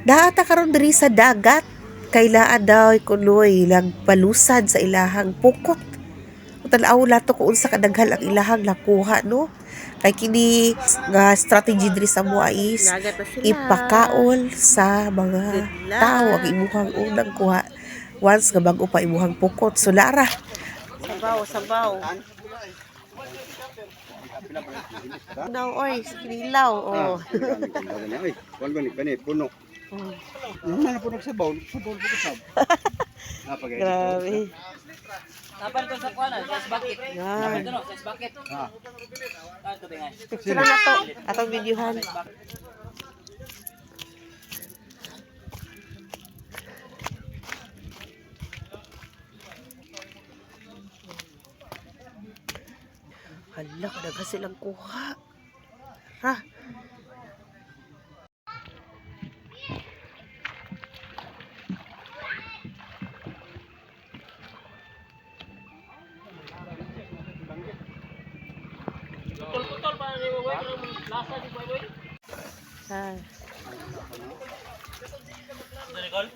Naa ta karon diri sa dagat kay naa daw kunoy nagpalusad sa ilahang pukot. Tan-aw nato kung unsa kadaghan ang ilahang nakuha, no? Kay kini nga strategy diri sa amoa is Dagat na sila. Ipakaol sa mga Good luck. tao ang imuhang unang kuha once nga bag-o pa imuhang pukot. So lara. Sabaw, sabaw. Daw, oy, kinilaw, oh. Ay, kuan ba ni kani puno. Yung na puno sa bowl, sa bowl ko sab. Napagay. Grabe. Napan ko sa kuan, sa bucket. Yan. Ito no, sa bucket. Ha. Ah, tubig nga. Picture na to. Atong videohan. Hala, kadaghan silang kuha. Ra. Putol-putol pa ni Boy, lasa ni Boy. Ah. Nicole.